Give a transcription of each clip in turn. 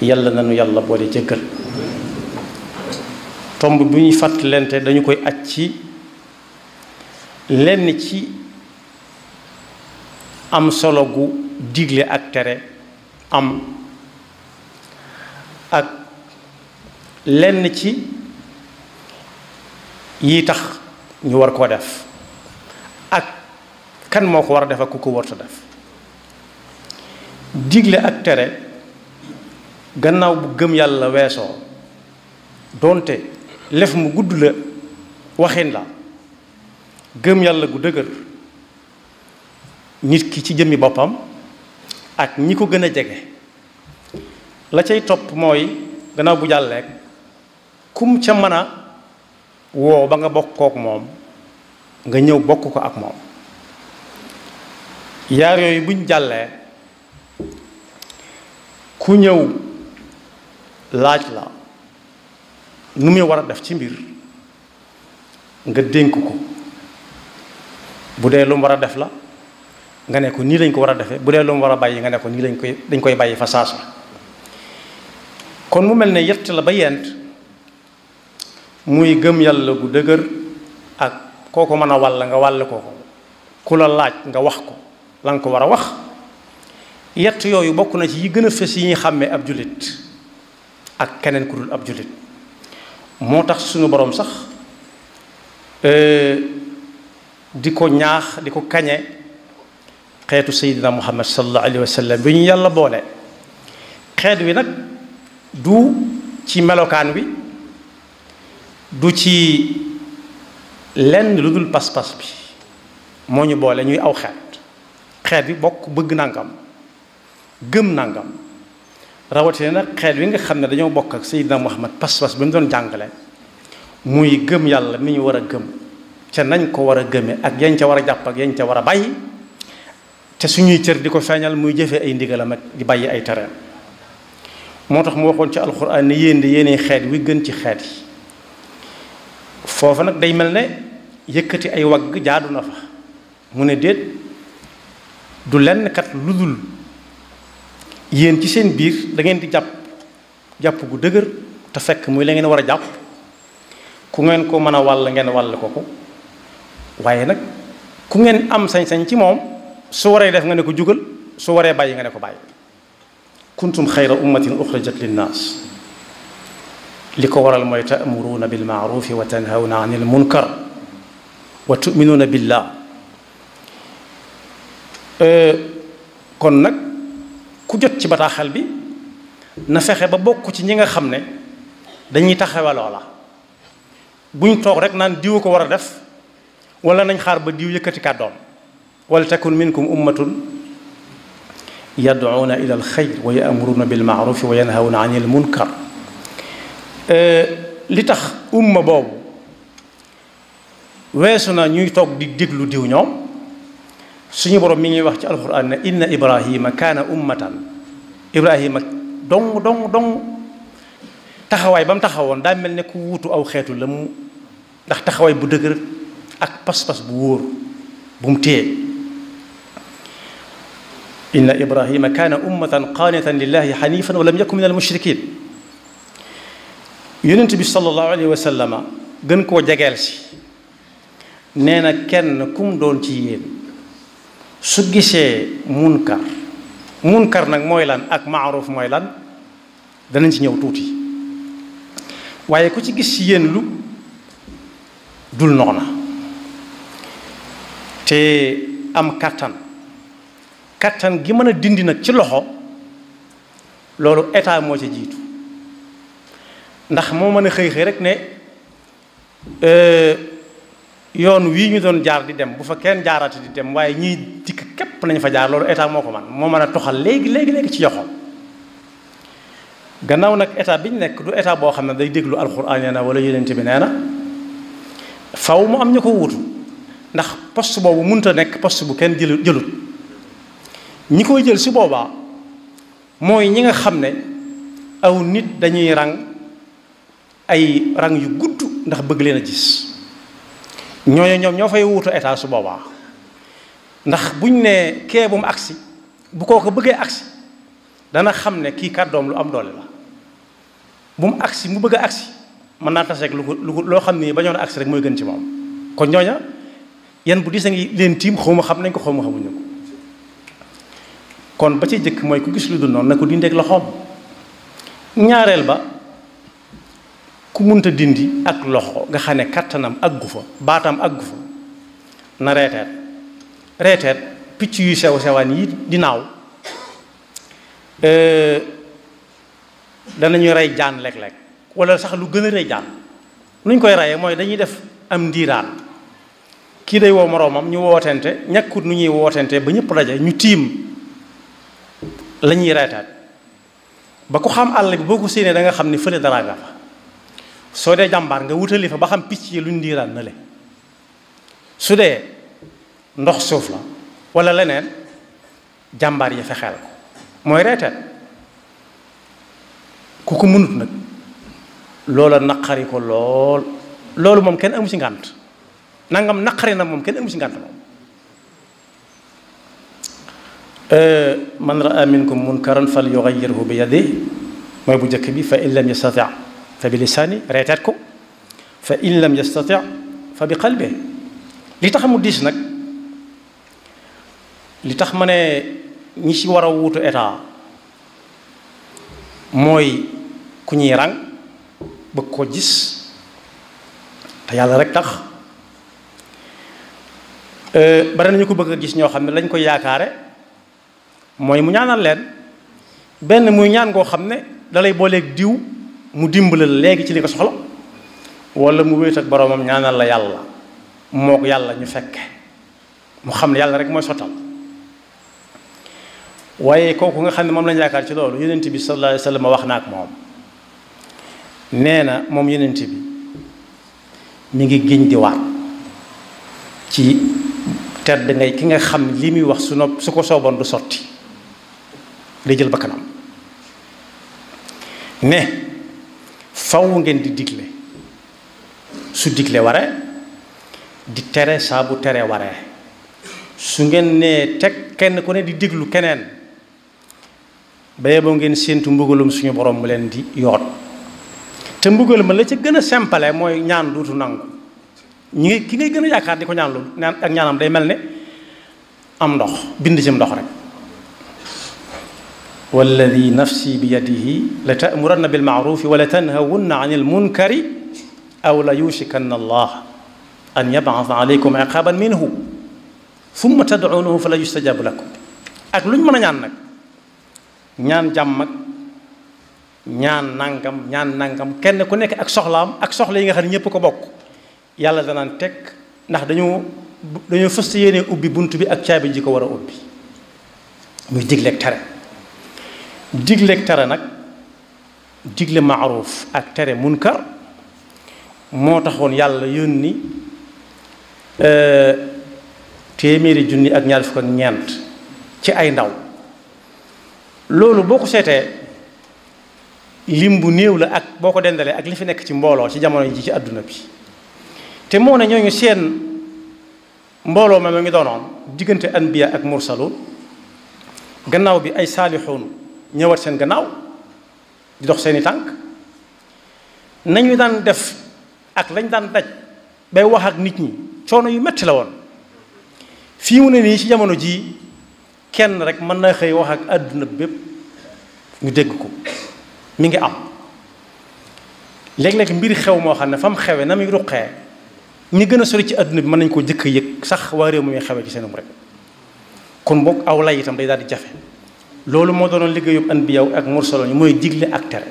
yàlla nanu yàlla boole jëggal. tomb bu ñuy fàttalente dañu koy aj ci lenn ci am solo gu digle ak tere am, ak lenn ci yi tax ñu war koo def ak kan moo ko war a def ak ku ko warta def. digle ak tere gannaaw bu gëm yàlla weesoo, doonte lef mu gudd la waxin la, gëm yàlla gu dëgër nit ki ci jëmmi boppam ak ñi ko gën a jege, la cay topp mooy gannaaw bu jàlleek kum ca mën a woo ba nga bokk kook moom nga ñëw bokk ko ak moom. yaar yooyu buñ jàllee, ku ñëw laaj la nu muy war a def ci mbir nga dénk ko. bu dee lu mu war a def la nga ne ko nii lañ ko war a defee, bu dee lu mu war a bàyyi nga ne ko nii dañ koy bàyyi fa saasa. kon mu mel ne yett la ba yent, muy gëm yàlla gu dëgër ak koo ko mën a wàll nga wàll ko, ku la laaj nga wax ko la nga ko war a wax. yett yooyu bokk na ci yi gën a fës yi ñuy xàmmee ab jullit ak keneen ku dul ab jullit. moo tax suñu boroom sax di ko ñaax di ko kañe xeetu Seydina Muhammad sallallahu alayhi wa sallam bi ñu yàlla boole. xeet wi nag du ci melokaan wi, du ci lenn lu dul pas-pas bi moo ñu boole ñuy aw xeet bi bokk bëgg nangam, gëm nangam. rawatina nag xeet wi nga xam ne dañoo bokk ak Seydina Muhammad pas-pas bi mu doon jàngale, muy gëm yàlla mi ñu war a gëm ca nañ ko war a gëme ak yañ ca war a jàpp ak yañ ca war a bàyyi, te suñuy cër di ko feeñal muy jëfee ay ndigalam ak di bàyyi ay tereem. moo tax mu waxoon ci alxuraan ne yéen di yéenay xeet wi gën ci xeet yi. foofa nag day mel ne yëkkati ay wagg jaadu na fa. mu ne déet, du lenn kat lu dul yéen ci seen biir da ngeen di jàpp gu dëgër te fekk muy la ngeen war a jàpp, ku ngeen ko mën a wàll ngeen wàll ko ko. waaye nag ku ngeen am sañ-sañ ci moom, su waree def nga ne ko jugal, su waree bàyyi nga ne ko bàyyi. kuntum xayra ummatin uxrajat linnaas, li ko waral mooy ta'muruuna bil ma'ruufi wa tanhawna anil munkar wa tu'minuuna billah. kon nag ku jot ci bataaxal bi na fexe ba bokk ci ñi nga xam ne dañuy taxawe loola. buñ toog rek naan diw ko war a def, wala nañ xaar ba diw yëkkati kàddoom. wal takun minkum ummatun yad'uuna ila al xayr wa ya'muruuna bil ma'ruufi wa yanhawna anil munkar. li tax umma boobu weesu na ñuy toog di déglu diw ñoom. suñu borom mi ngi wax ci alquran ne inna ibrahima kaana ummatan. ibrahima dong taxawaay ba mu taxawoon daa mel ne ku wuutu aw xeetu la mu, ndax taxawaay bu dëgër ak pas-pas bu wóor bu mu téye. inna ibrahima kaana ummatan qaanitan lillahi xanifan wa lam yakun min al mushrikin. yonent bi sallallahu alayhi wa sallama gën koo jegeel si nee na kenn kum doon ci yéen su gisee munkar nag mooy lan ak maaruf mooy lan danañ ci ñëw tuuti. waaye ku ci gis ci yéen lu dul noona te am kattan gi mën a dindi nag ci loxo, loolu état moo ci jiitu. ndax moo mën a xëy rek ne yoon wii ñu doon jaar di dem bu fa kenn jaarati di dem, waaye ñiy dikk képp nañ fa jaar. loolu état moo ko man, moo mën a toxal léegi ci yoxoom. gannaaw nag état bi ñu nekk du état boo xam ne day déglu alxuraan nee na wala yonent bi nee na, faw mu am ñu ko wuutu. ndax poste boobu mënut a nekk poste bu kenn jëlut. ñi koy jël si boobaa mooy ñi nga xam ne aw nit dañuy rang ay rang yu gudd ndax bëgg leen a gis. ñoom ñoo fay wuutu état su boobaa. ndax buñ ne kee bu mu agsi, bu koo ko bëggee agsi dana xam ne kii kàddoom lu am doole la. bu mu agsi mu bëgg a agsi mën naa tas rek loo xam ne bañoon a agsi rek mooy gën ci moom. kon ñooña yan bu diis a ngi leen tiim xaw ma xam nañ ko xaw ma xamuñu ko. kon ba ci jëkk mooy ku gis lu dul noonu na ko dindeeg loxoom. ñaareel ba ku munta dindi ak loxo nga xam ne kattanam aggu fa baatam aggu fa na reeteet picc yu sew sewaan yi di naaw danañuy rey jaan léeg-léeg wala sax lu gën a rey jaan nuñ koy reyee mooy dañuy def am ndiiraan kii day woo moroomam ñu wootente ñàkkut nu ñuy wootente ba ñëpp daje ñu tiim la ñuy reetaat ba ku xam àll bi boo ko séenee da nga xam ni fële dara nga fa soo dee jàmbaar nga wutali fa ba xam picc yi luñ ndiiraan na le su dee ndox suuf la wala leneen jàmbaar yi fexeel ko mooy reeteet ku ko mënut nag loola naqari ko lool loolu moom kenn amu ci ngànt nangam naqari na moom kenn amu ci ngànt moom man raa minkum munkaran fal yughayyirhu bi yadihi mooy bu njëkk bi fa in lam yastati fa bi lisaani reeteet ko fa in lam yastati fa bi qalbi li tax mu diis nag li tax ma ne ñi ci war a wuutu état mooy ku ñuy rang bëgg ko gis te yàlla rek tax bari nañu ko bëgg a gis ñoo xam ne lañ koy yaakaare mooy mu ñaanal leen benn muy ñaan goo xam ne dalay booleeg diw mu dimbali la léegi ci li nga soxla wala mu wéet ak boroomam ñaanal la yàlla moo ko yàlla ñu fekke mu xam ne yàlla rek mooy sottal waaye kooku nga xam ne moom lañu yaakaar ci loolu yonent bi sallallahu alayhi wa sallam wax na ak moom nee na moom yonent bi mi ngi giñ di waat ci tedd ngay ki nga xam ne li muy wax su ko sooboon du sotti day jël bakkanam ne faw ngeen di digle su digle waree di tere saa bu tere waree su ngeen nee teg kenn ku ne di diglu keneen baye boo ngeen séentu mbugalum suñu borom mu leen di yoot te mbugal ma la ca gën a simple mooy ñaan duutu nangu ki ngay gën a yaakaar di ko ñaan loolu naan ak ñaanam day mel ne am ndox bind ci ndox rek walladi nafsi bi yadihi la ta'muranna bil ma'rufi wa la tanhawunna 'anil munkari aw la yushikanna allah an yab'atha 'alaykum 'iqaban minhu thumma tad'uunahu fala yustajabu lakum ak lu ñu mën a ñaan nag ñaan jàmm ak ñaan nangam kenn ku nekk ak soxlaam ak soxla yi nga xam ne ñëpp ko bokk yàlla danaan teg ndax dañoo fës yéene ubbi bunt bi ak caabi ji ko war a ubbi muy digleeg tere digleeg tere nag digle maaruf ak tere munkar moo taxoon yàlla yónni téeméeri junni ak ñaar fukk ak ñeent ci ay ndaw loolu boo ko seetee lim bu néew la ak boo ko dendalee ak li fi nekk ci mbooloo ci jamono ji ci àdduna bi te moo ne ñooñu seen mbooloo ma ngi doonoon diggante anbiya ak mursaluun gannaaw bi ay saalixuun ñëwaat seen gannaaw di dox seeni tànk nañu daan def ak lañ daan daj bay wax ak nit ñi coono yu metti la woon fii mu ne nii ci jamono ji kenn rek mën na xëy wax ak àdduna bépp ñu dégg ko mi ngi am léeg-léeg mbir xew moo xam ne fa mu xewe na muy ruqee ñi gën a sori ci àdduna bi mën nañ koo jëkk a yëg sax waa réew mi muy xewe ci seenum rek kon boog aw lay itam day daal di jafe loolu moo doonoon liggéeyub anbiya ak mursaloon yi mooy digle ak tere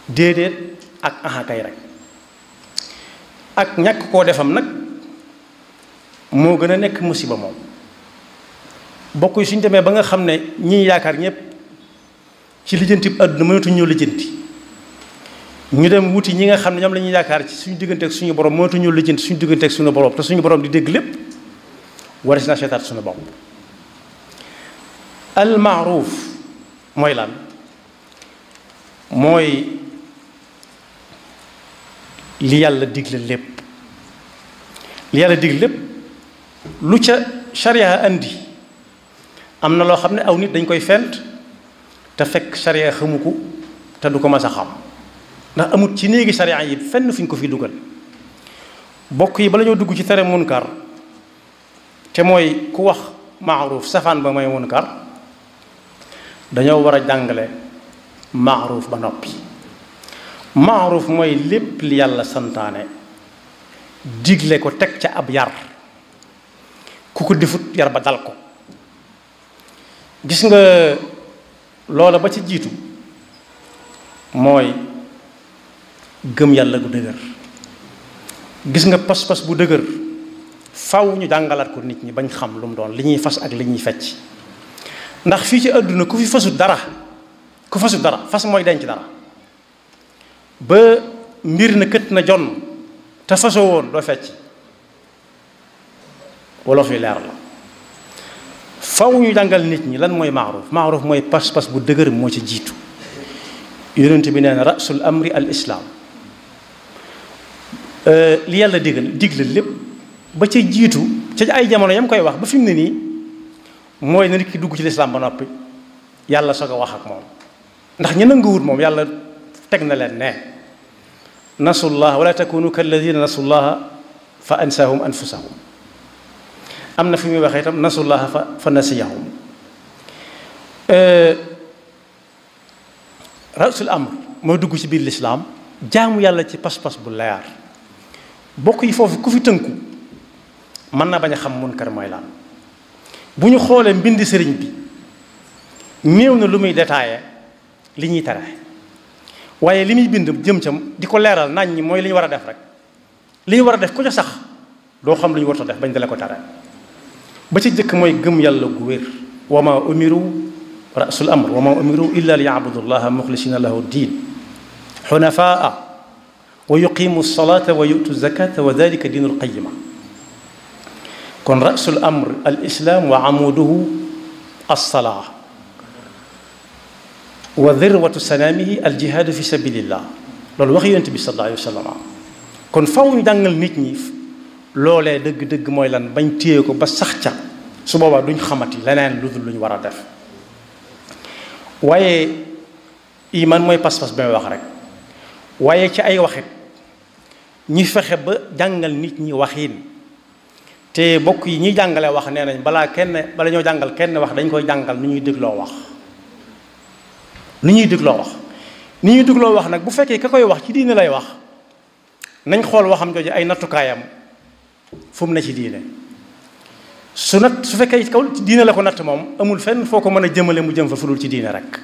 déedéet ak ahakay rek ak ñàkk koo defam nag moo gën a nekk musiba moom bokk yi suñ demee ba nga xam ne ñi yaakaar ñëpp ci lijjanti àdduna mënatuñ ñoo lijjanti ñu dem wuti ñi nga xam ne ñoom la ñuy yaakaar ci suñu diggante ak suñu borom mënatuñ ñoo lijjanti suñu diggante ak suñu borom te suñu borom di dégg lépp war si naa seetaat suñu bopp al maaruf mooy lan mooy li yàlla digle lépp li yàlla digle lépp lu ca sharia andi am na loo xam ne aw nit dañ koy fent te fekk sharia xamu ko te du ko mas a xam ndax amut ci néegi sariya yi fenn fu ñu ko fi dugal. bokk yi bala ñoo dugg ci tere munkar te mooy ku wax maaruf safaan ba mooy munkar dañoo war a jàngale maaruf ba noppi. maaruf mooy lépp li yàlla santaane digle ko teg ca ab yar ku ko defut yar ba dal ko. gis nga loola ba ci jiitu mooy gëm yàlla gu dëgër. gis nga pas-pas bu dëgër faw ñu jàngalaat ko nit ñi bañ xam lu mu doon li ñuy fas ak li ñuy fecc. ndax fii ci àdduna ku fi fasut dara fas mooy denc dara ba mbir na kët na jonn te fasoo woon doo fecc wolof yi leer la. faw ñu jàngal nit ñi lan mooy maaruf mooy pas-pas bu dëgër moo ci jiitu. yonent bi nee na rasul amri al islaam. li yàlla digle lépp ba ca jiitu ca ay jamono yam koy wax ba fi mu ne nii mooy na nit ki dugg ci lislaam ba noppi yàlla soog a wax ak moom. ndax ñu nanguwut moom yàlla teg na leen ne nasullah wala takunu kalladina nasullaha fa ansahum anfusahum. am na fi muy waxee itam nasullaha fa nasiyahum. rasul amr mooy dugg ci biir lislaam jaamu yàlla ci pas-pas bu leer. bokk yi foofu ku fi tënku mën na bañ a xam munkar mooy lan. bu ñu xoolee mbindi sëriñ bi néew na lu muy détaillé li ñuy tere waaye li muy bind jëm cam di ko leeral nañ ñi mooy li ñu war a def rek. li ñu war a def ku ca sax doo xam lu ñu war a def bañ dale ko tere. ba ci jëkk mooy gëm yàlla gu wér. wa ma umiru rasul amr wa ma umiru illa li yabudu llaha muxlisina lahu diin xunafaa wa yuqimu salata wa yutu zakata wa dalika diinul qayima. kon rasul amr al islam wa amuduhu alsalaa wa dirwatu sanaamihi al jihaadu fi sabilillah. loolu wax yonent bi sallallahu alayhi wa sallam. kon faw ñu jàngal nit ñi loolee dëgg-dëgg mooy lan bañ téye ko ba sax ca su boobaa duñ xamati leneen lu dul lu ñu war a def. waaye iman mooy pas-pas bi may wax rek. waaye ci ay waxit ñi fexe ba jàngal nit ñi waxiin te bokk yi ñuy jàngale wax nee nañ bala ñoo jàngal kenn wax dañ koy jàngal nu ñuy dégloo wax. ni ñuy dégloo wax nag bu fekkee ka koy wax ci diine lay wax nañ xool waxam jooju ay nattukaayam fu mu ne ci diine. su fekkee kaw ci diine la ko natt moom amul fenn foo ko mën a jëmale mu jëm fa fudul ci diine rek.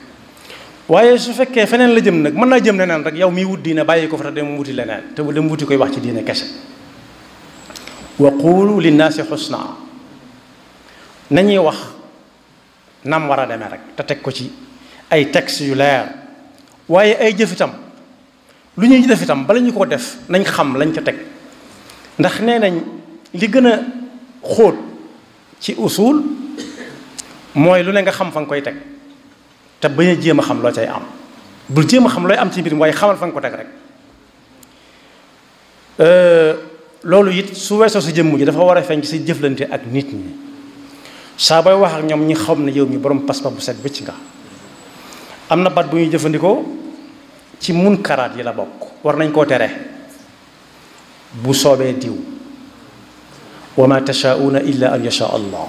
waaye su fekkee feneen la jëm nag mën naa jëm leneen rek yow miy wut diine bàyyi ko fa te dem wuti leneen te dem wuti koy wax ci diine kese. wa qulu linnaasi xusna nañuy wax nam war a demee rek te teg ko ci ay textes yu leer. waaye ay jëf itam lu ñuy def itam bala ñu ko def nañ xam lañ ca teg. ndax nee nañ li gën a xóot ci usul mooy lu ne nga xam fa nga koy teg te bañ a jéem a xam loo cay am. bul jéem a xam looy am ci mbir mi waaye xamal fa nga ko teg rek. loolu it su weesoo sa jëmm ji dafa war a feeñ ci sa jëflante ak nit ñi saa booy wax ak ñoom ñi xam ne yow mi borom pas-pas bu set bëcc nga. am na baat bu ñuy jëfandikoo ci munkaraat yi la bokk war nañ koo tere. bu soobee diw wa ma tashaa'uuna illa an yashaa allah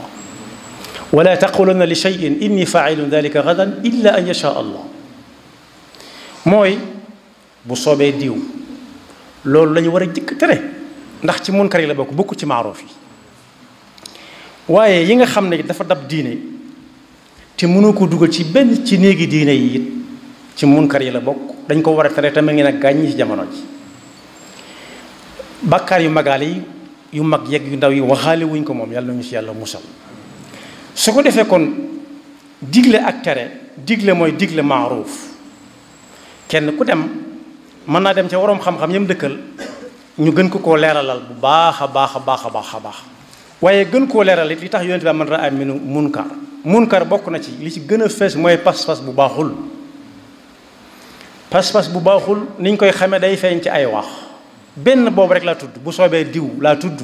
wala taquluna li shay'in inni faa'ilun dhalika gadan illa an yashaa allah. mooy bu soobee diw loolu la ñu war a jëkk tere ndax ci munkar yi la bokk bokku ci maaruuf yi. waaye yi nga xam ne dafa dab diine te mënoo ko dugal ci benn ci néegi diine yi it ci munkar yi la bokk dañ ko war a tere tamit ngi nag gàññi ci jamono ji. bàkkaar yu magaale yi yu mag yeeg yu ndaw yi waxaale wuñ ko moom yàlla nañu ci yàlla musal. su ko defee kon digle ak tere digle mooy digle maaruuf. kenn ku dem mën naa dem ca waroom xam-xam yam dëkkal ñu gën ko koo leeralal bu baax a baax a baax a baax a baax. waaye gën koo leeral it li tax yonent bi man raa minu munkar bokk na ci li ci gën a fees mooy pas-pas bu baaxul. pas-pas bu baaxul niñ koy xamee day feeñ ci ay wax. benn boobu rek laa tudd bu soobee diw laa tudd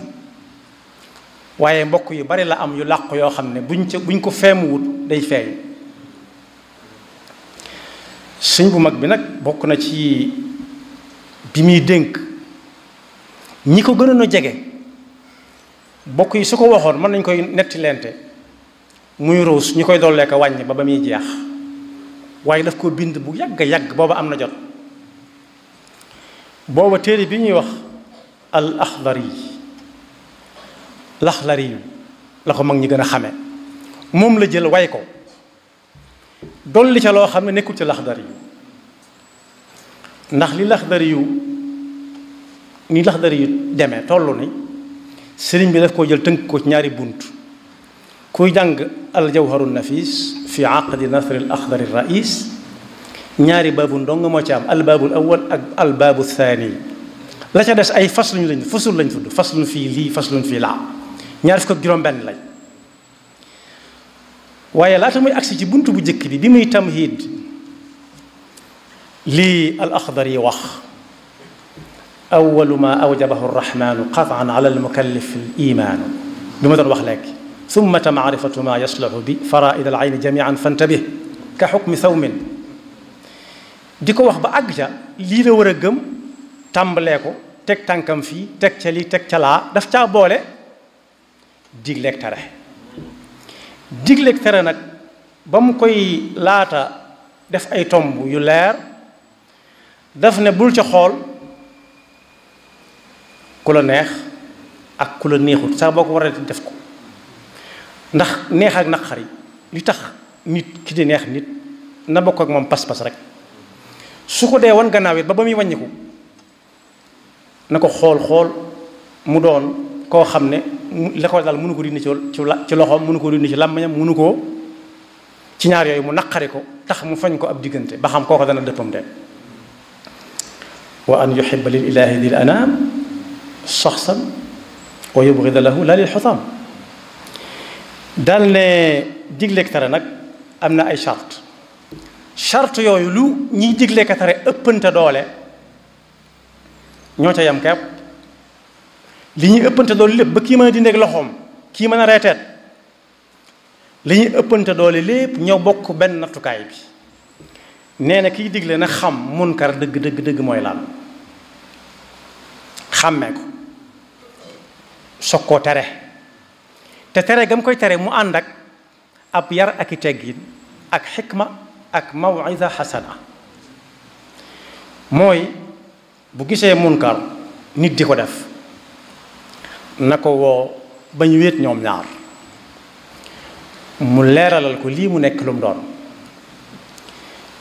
waaye mbokk yu bari la am yu làq yoo xam ne buñ ko feemuwut day feeñ. sëñ bu mag bi nag bokk na ci bi muy dénk ñi ko gënoon a jege bokk yi su ko waxoon mën nañ koy netti lente muy ruus ñu koy dollee ko wàññi ba muy jeex waaye daf ko bind bu yàgg booba am na jot. booba téere bi ñuy wax al laxdari yu la ko mag ñi gën a xame moom la jël way ko dolli ca loo xam ne nekkul ci laxdari yu ndax li laxdari yu demee tollu ni sëriñ bi daf koo jël tënk ko ci ñaari bunt. kuy jàng al jawharu nafis fi aqdi nasri al axdari rais ñaari baabu ndong moo ci am al baabul awal ak al baabu thani la ca des ay fasul lañ tudd faslun fii lii faslun fii laa ñaar fukk ak juróom-benn lañ. waaye laata muy agsi ci bunt bu njëkk bi muy tamhid lii al axdar yi wax awalu ma awjabahu arrahmanu qataan ala almukallif al imaanu bi ma doon wax léegi summa maarifatu ma yasluxu bi faraid al ayni jamian fantabih ka xukmi sawmin di ko wax ba àgg ca lii la war a gëm tàmbalee ko teg tànkam fii teg ca lii teg ca laa daf caa boole digleeg tere digleeg tere nag ba mu koy laata def ay tomb yu leer daf ne bul ca xool ku la neex ak ku la neexut saa boo ko war a def ko ndax neex ak naqari li tax nit ki di neex nit na bokk ak moom pas-pas rek su ko dee wan gannaaw it ba muy wàññiku na ko xool mu doon koo xam ne la ko daal mënu ko dindi ci loxoom mënu ko dindi ci làmmiñam mënu ko ci ñaar yooyu mu naqari ko tax mu fañ ko ab diggante ba xam kooko dana dëppam de wa an yuhibba lil ilahi dil anam shaxsan wa yubghida lahu la lil xutaam daal ne digleeg tere nag am na ay charte yooyu lu ñiy digleeg tere ëppante doole ñoo ca yam kepp li ñuy ëppante doole lépp ba kii mën a dindeeg loxoom kii mën a reeteet li ñuy ëppante doole lépp ñoo bokk benn nattukaay bi nee na kiy digle na xam munkar dëgg mooy lan xàmmee ko soog koo tere te tere gam koy tere mu ànd ak ab yar ak i teggin ak xikma ak mawida xasana mooy bu gisee munkar nit di ko def na ko woo ba ñu wéet ñoom ñaar mu leeralal ko lii mu nekk lu mu doon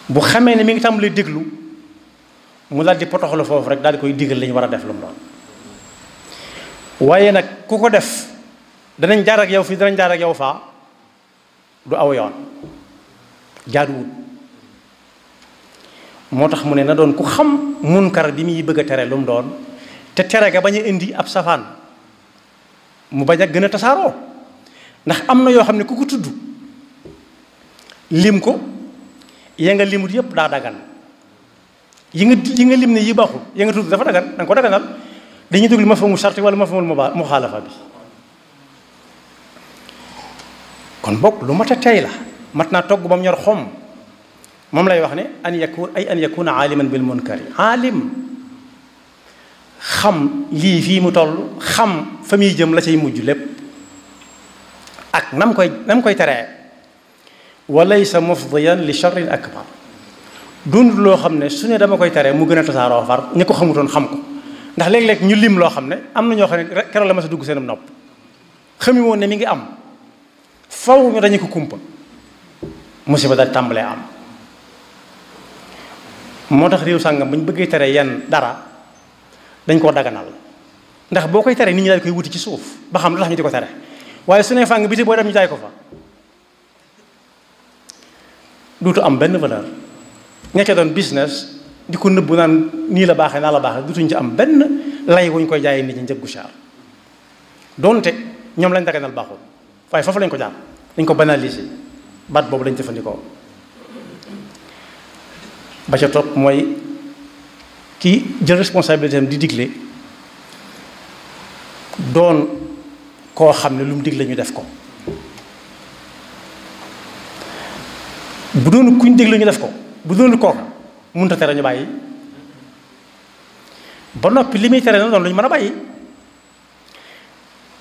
bu xamee ne mi ngi tàmbali déglu mu daal di potoxlu foofu rek daal di koy digal li ñu war a def lu mu doon waaye nag ku ko def danañ jaar ak yow fii danañ jaar ak yow faa du aw yoon jaaduwut moo tax mu ne na doon ku xam munkar bi muy bëgg a tere lu mu doon te tere ga bañ a indi ab safaan mu bañ a gën a tasaaroo ndax am na yoo xam ne ku ko tudd lim ko ya nga limut yépp daa dagan yi nga lim ne yi baaxul ya nga tudd dafa dagan da nga ko daganal dañuy déglu mafhumul sharti wala mafhumul muxaalafa bi kon bokk lu mat a tey la mat naa togg ba mu ñor xom moom lay wax ne an yakuna aaliman bil munkari aalim xam lii fii mu toll xam fa muy jëm la cay mujj lépp ak nam koy teree wa laysa mufdiyan li sharrin akbar dund loo xam ne su ne dama koy teree mu gën a tasaaroo far ñi ko xamutoon xam ko ndax léeg-léeg ñu lim loo xam ne am na ñoo xam ne keroog la ma sa dugg seenam nopp xami woon ne mi ngi am faw ñu dañu ko kumpa musiba daal tàmbalee am moo tax réew sàngam bu ñu bëggee tere yenn dara dañ koo daganal ndax boo koy tere nit ñi daal koy wuti ci suuf ba xam lu tax ñu di ko tere waaye su ne fàng biti boo dem ñu jaay ko fa duutu am benn valeur ña doon business di ko nëbbu naan nii la baaxee naa la baaxee dutuñ ci am benn lay wuñ koy jaayee nit ñi njëggu cher doonte ñoom lañ daganal baaxul waaye foofu lañ ko jaar dañ ko banaliser baat boobu lañ jëfandikoo ba ca topp mooy ki jël responsabilité am di digle doon koo xam ne lu mu digle ñu def ko bu doon kuñ digle ñu def ko bu doon kooka mënut a tere ñu bàyyi ba noppi li muy tere na doon lu ñu mën a bàyyi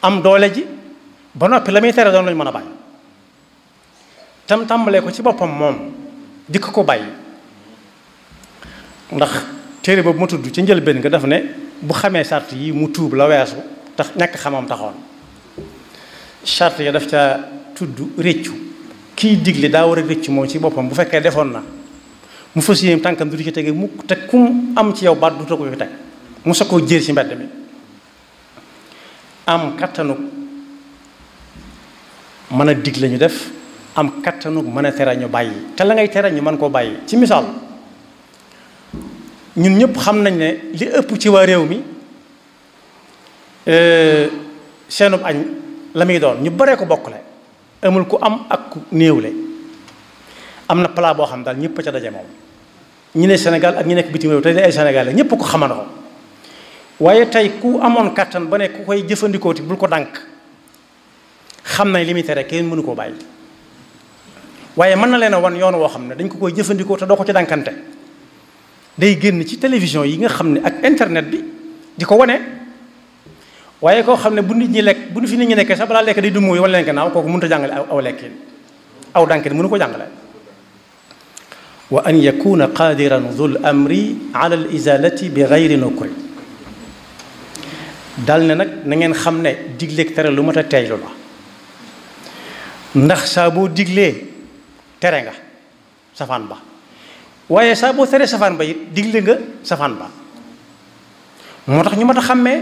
am doole ji ba noppi la muy tere doon lu ñu mën a bàyyi tam tàmbalee ko ci boppam moom dikk ko bàyyi ndax téere boobu ma tudd ci njëlbéen nga def ne bu xamee sart yi mu tuub la weesu tax ñàkk xamam taxoon sart ya daf ca tudd réccu kiy digle daa war a réccu moom ci boppam bu fekkee defoon na mu fas yéene tànkam du ci tege mukk te kum am ci yow baat du ta ko fi teg mu sa koo jër ci mbedd mi am kattanu mën a digle ñu def am kattanu mën a tere ñu bàyyi te la ngay tere ñu mën koo bàyyi ci misaal ñun ñëpp xam nañ ne li ëpp ci waa réew mi seenub añ la muy doon ñu baree ko bokkule amul ku am ak ku néewle am na plat boo xam daal ñëpp ca daje moom ñi ne Sénégal ak ñi nekk bitim réew tey ay Sénégalais ñëpp ko xamandoo waaye tey ku amoon kattan ba ne ku koy jëfandikoo ti bul ko dànk xam nañ li muy tere kenn mënu koo bàyyi waaye mën na leen a wan yoon woo xam ne dañ ko koy jëfandikoo te doo ko ci dànkante day génn ci télévision yi nga xam ne ak internet bi di ko wane waaye koo xam ne bu nit ñi lekk bu fi nit ñi nekkee sax balaa lekk day du mooy wala leen gannaaw kooku mënut a jàngale aw lekkin aw dànkin mënu ko jàngale wa an yakuna qadiran dhul amri ala al izalati bi gayri nukri dal ne nag na ngeen xam ne digleeg tere lu mat a teeylu la ndax saa boo diglee tere nga safaan ba waaye saa boo teree safaan ba it digle nga safaan ba moo tax ñu mat a xàmmee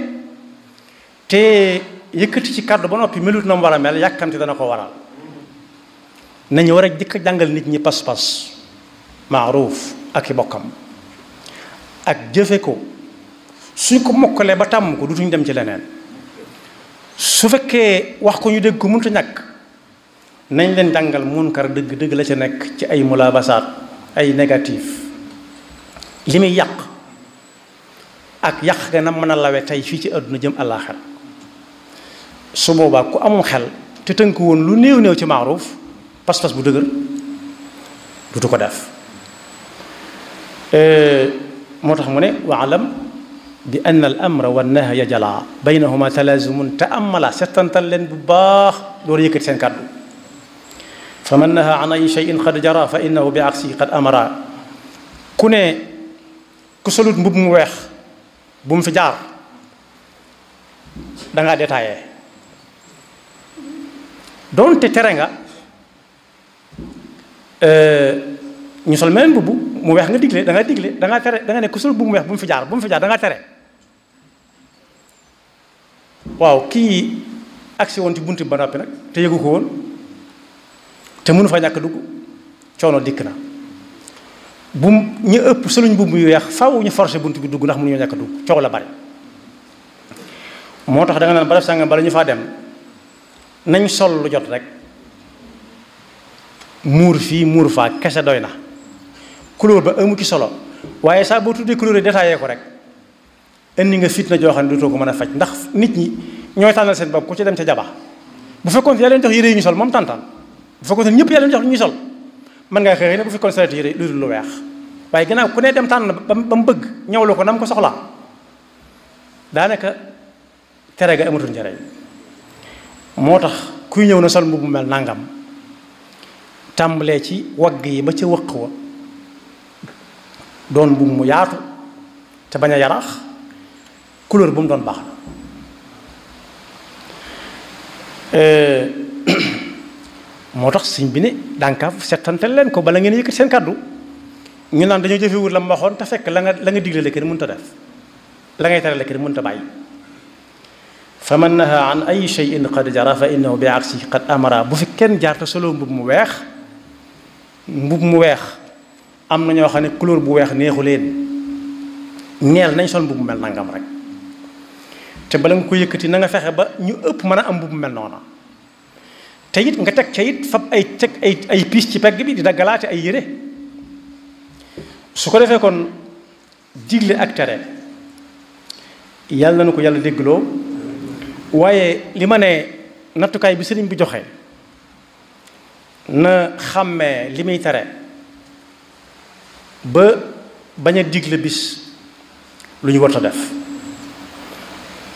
te yëkkati ci kàddu ba noppi melut na mu war a mel yàkkamti dana ko waral nañu war a jëkk jàngal nit ñi pas-pas maaruuf ak i bokkam ak jëfe ko suñ ko mokkalee ba tàmm ko dutuñ dem ci leneen su fekkee wax ko ñu dégg ko mënut a ñàkk nañ leen jàngal munkar dëgg dëgg la ca nekk ci ay mulaabasaat ay négatif li muy yàq ak yàq nga na mën a lawe tey fii ci àdduna jëm àllaaxira su boobaa ku amum xel te tënk woon lu néew néew ci maaruuf pas-pas bu dëgër dutu ko def moo tax mu ne waalam bi ann al amra wa nahya jala baynahuma talaazumun te amala settantal leen bu baax door yëkkati seen kàddu fa man naha an ay cheyin qad jara fa innahu bi aksi qad amara ku ne ku solut mbub mu weex bu mu fi jaar dangaa détaillé doonte tere nga ñu sol meneen mbubb mu weex nga digle da nga digle da nga tere da nga ne ku sol mbubb mu weex bu mu fi jaar da nga tere waaw kii agsi woon ci buntu ba noppi nag te yëgu ko woon te mënu fa ñàkk dugg coono dikk na bu ñu ëpp soluñ mbubb yu weex faw ñu forcé bunt bi dugg ndax mënuñoo ñàkk dugg coow la bari moo tax da nga naan barab sàngam bala ñu faa dem nañ sol lu jot rek muur fii muur faa kese doy na couleur ba amu ci solo waaye saa boo tuddee couleur yi détaillé ko rek indi nga fitna joo xam ne dootoo ko mën a faj ndax nit ñi ñooy tànnal seen bopp ku ci dem ca jaba bu fekkoon yaa leen jox yére yi ñu sol moom tàntaan bu fekkoon ñëpp yaa leen jox ñu sol mën ngaa xëy ne bu fekkoon saret yére lu dul lu weex waaye ginnaaw ku ne dem tànn ba mu bëgg ñëwlu ko na mu ko soxlaa daanaka tere ga amatul njëriñ moo tax kuy ñëw na sol mbubb mu mel nangam tàmbalee ci wagg yi ba ca wëq wa doon mbubb mu yaatu te bañ a yaraax couleur bu mu doon baax na moo tax sëñ bi ne dànkaaf settantel leen ko bala ngeen yëkkati seen kàddu ñu naan dañoo jëfewut la mu waxoon te fekk la nga digle la kenn mënut a def la ngay tere la kenn mënut a bàyyi fa man naha an ay cheyin qad jara fa innahu bi aksi qad amara bu fi kenn jaar te solo mbub mu weex am na ñoo xam ne couleur bu weex neexu leen neel nañ sol mbub mu mel nangam rek te bala nga ko yëkkati na nga fexe ba ñu ëpp mën a am mbub mu mel noona te it nga teg ca it fab ay piis ci pegg bi di daggalaate ay yére su ko defee kon digle ak tere yàlla na ko yàlla déggloo waaye li ma ne nattukaay bi sëriñ bi joxe na xàmmee li muy tere ba bañ a digle bis lu ñu war a def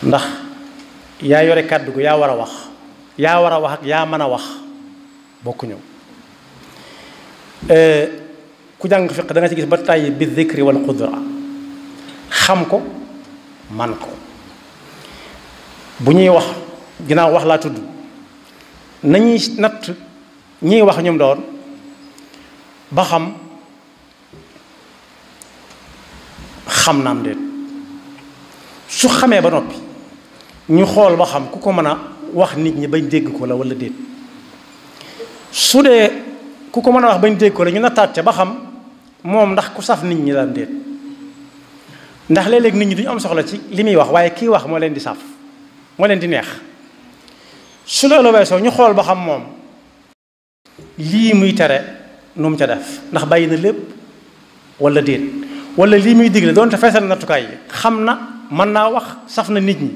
ndax yaa yore kàddu gu yaa war a wax ak yaa mën a wax bokkuñu. ku jàng fiq da nga ci gis ba tàyyi bi dhikri wal qudra xam ko man ko. bu ñuy wax ginnaaw wax laa tudd nañuy natt ñiy wax ñoom doon ba xam naam déet su xamee ba noppi ñu xool ba xam ku ko mën a wax nit ñi bañ dégg ko la wala déet. su dee ku ko mën a wax bañ dégg ko la ñu nattaat ca ba xam moom ndax ku saf nit ñi daan déet. ndax léeg-léeg nit ñi duñu am soxla ci li muy wax waaye kii wax moo leen di saf moo leen di neex. su loolu weesoo ñu xool ba xam moom lii muy tere nu mu ca def ndax bàyyi na lépp wala déet, wala lii muy digle doonte feesal na nattukaay yi xam na mën naa wax saf na nit ñi.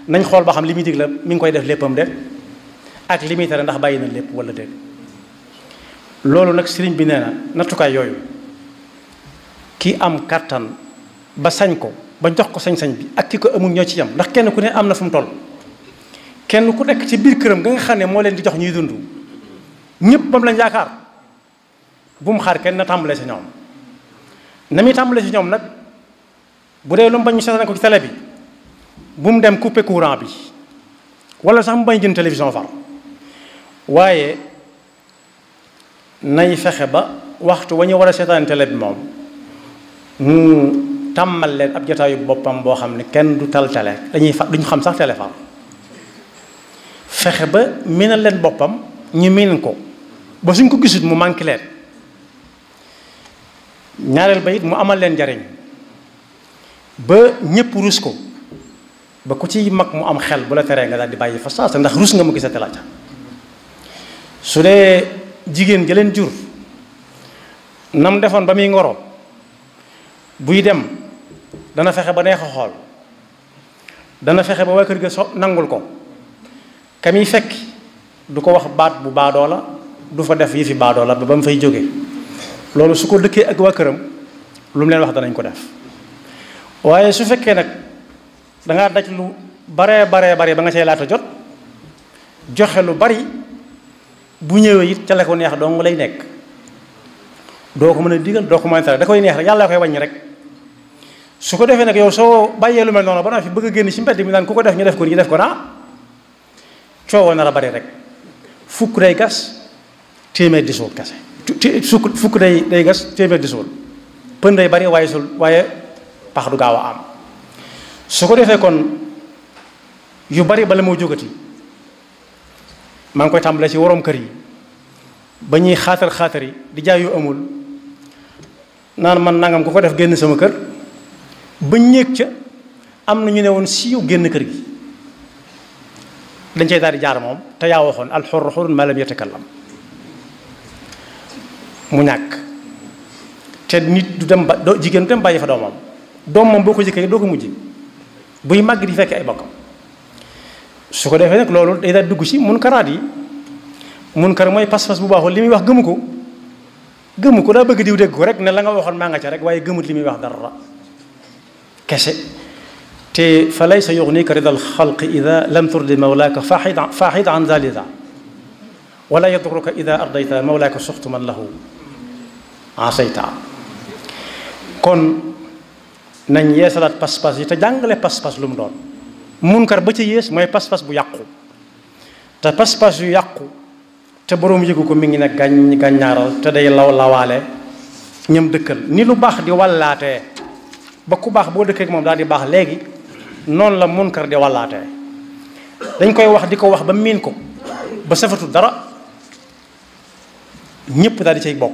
nañ xool ba xam li muy digle mi ngi koy def léppam déet ak li muy tere ndax bàyyi na lépp wala déet. loolu nag sëriñ bi nee na nattukaay yooyu ki am kàttan ba sañ ko ba jox ko sañ-sañ bi ak ki ko amul ñoo ci yam ndax kenn ku ne am na fu mu toll. kenn ku nekk ci biir këram nga xam ne moo leen di jox ñuy dund ñëpp moom lañ yaakaar bu mu xaar kenn na tàmbalee si ñoom. na muy tàmbalee si ñoom nag bu dee lu mu bañ ñu seetaan ko ci télé bi bu mu dem couper courant bi wala sax mu bañ jënd télévision far waaye nay fexe ba waxtu wa ñu war a seetaan télé bi moom mu tàmmal leen ab jotaayu boppam boo xam ne kenn du tal télé duñu xam sax télé far. fexe ba miinal leen boppam ñu miin ko ba suñ ko gisut mu manqué leen. ñaareel ba it mu amal leen njariñ ba ñëpp rus ko ba ku ci mag mu am xel bu la teree nga daal di bàyyi fa saasa ndax rus nga mu gisate la ca. su dee jigéen ja leen jur nam defoon ba muy ngoro buy dem dana fexe ba neex a xool dana fexe ba waa kër ga nangul ko. ka muy fekk du ko wax baat bu baadoo la du fa def yi fi baadoo la ba mu fay jóge loolu su ko dëkkee ak waa këram lu mu leen wax danañ ko def. waaye su fekkee nag dangaa daj lu baree bare ba nga cay laata jot joxe lu bari bu ñëwee it ca la ko neex dong lay nekk doo ko mën a digal doo ko mën a tere da koy neex rek yàlla koy wàññi rek. su ko defee nag yow soo bàyyee lu mel noonu ba naa fi bëgg a génn ci mbedd mi naan ku ko def ñu def ko ñu def ko naa coowoo nar a bari rek. fukk day gas téeméer di suul kese fukk day gas téeméer di suul pën day bari waaye pax du gaaw a am. su ko defee kon yu bari bala moo jógati maa ngi koy tàmbalee ci waroom kër yi ba ñuy xaatar yi di jaay yu amul naan man nangam ku ko def génn sama kër ba ñéeg ca am na ñu ne woon siiw génn kër gi dañ cay daal di jaar moom te yaa waxoon alxurru xurrun maa lam yatakallam mu ñàkk te nit du dem jigéen du dem bàyyi fa doomam moom boo ko jëkkee doo ko mujj buy màgg di fekk ay bokkam. su ko defee nag loolu day daal dugg ci munkaraat yi. munkar mooy pas-pas bu baaxul li muy wax gëmu ko daa bëgg diw dégg ko rek ne la nga waxoon maa nga ca rek waaye gëmut li muy wax dara kese. te fa laysa yughnika ridal xalqi ida lam turdi mawlaaka faaxid an zalida wala yadruka ida ardayta mawlaaka suxtu man lahu asayta. kon nañ yeesalaat pas-pas yi te jàngale pas-pas lu mu doon. munkar ba ca yées mooy pas-pas bu yàqu te pas-pas yu yàqu te boroom yëgu ko mi ngi ne gàññaaral te day lawaale ñam dëkkal ni lu baax di wallaatee ba ku baax boo dëkkee ak moom daal di baax léegi noonu la munkar di wallaatee. dañ koy wax di ko wax ba miin ko ba safatu dara ñëpp daal di cay bokk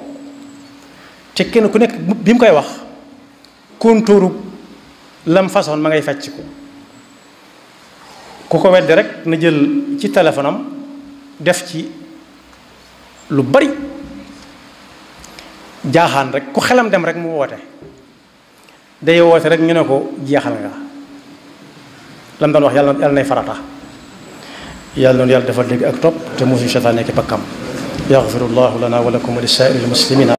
te kenn ku nekk bi mu koy wax kontóoru lam façon ma ngay fecc ko. ku ko weddi rek na jël ci téléphone am def ci lu bari jaaxaan rek ku xelam dem rek mu woote day woote rek ñu ne ko jeexal nga lam doon wax yàlla nay farata. yàlla noonu yàlla dafa dégg ak topp te musuñu seytaane nekk bakkam. yaxfirullahu lana wa lakum wa li saa'iril muslimina